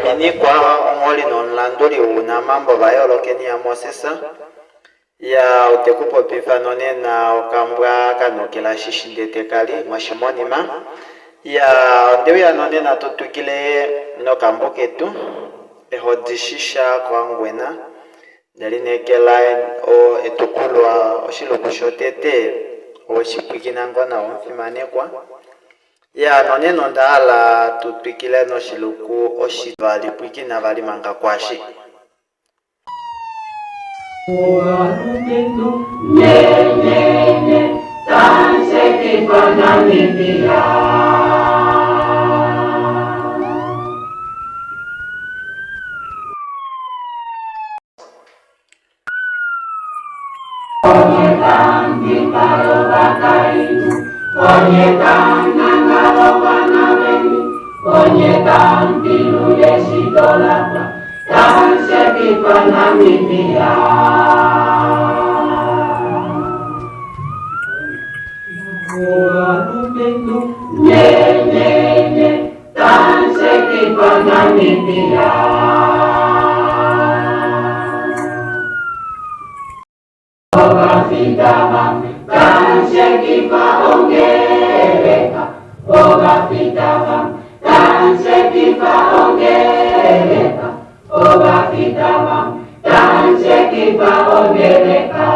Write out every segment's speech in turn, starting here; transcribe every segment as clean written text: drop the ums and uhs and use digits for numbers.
Waminikwa ongholi nomulanduli wounamambo vaYoolokeni yaMoses. Ya ote ku popifa nonena okambwa ka nukila shishi ndete kali moshimonima. Ya onde uya nonena tu twikile nokambo ketu Ehodi Shisha koHangwena. Nde lineekela etukulwa oshiluku shotete owe shi pwiikina ngoo nawa omufimanekwa. Ya nonena onda hala tu twikile noshiluku oshitivali pwiikina vali manga kwaashi. Ovalumenhu nye nye nye tanshekifa Namibia. Onye tamdipa yovakainhu, onye tamnangala ovana veni, onye tampilu yeshito lapwa, tamshekifa Namibia. Ovalumenhu nye nye nye Tanshekifa Namibia. Ovafita va tanshekifa ongeleka. Ovafita va tanshekifa ongeleka. Ovafita va tanshekifa ongeleka.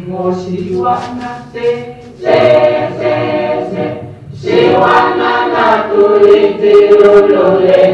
Moshiwana se se se se shiwana natu lidilululeni.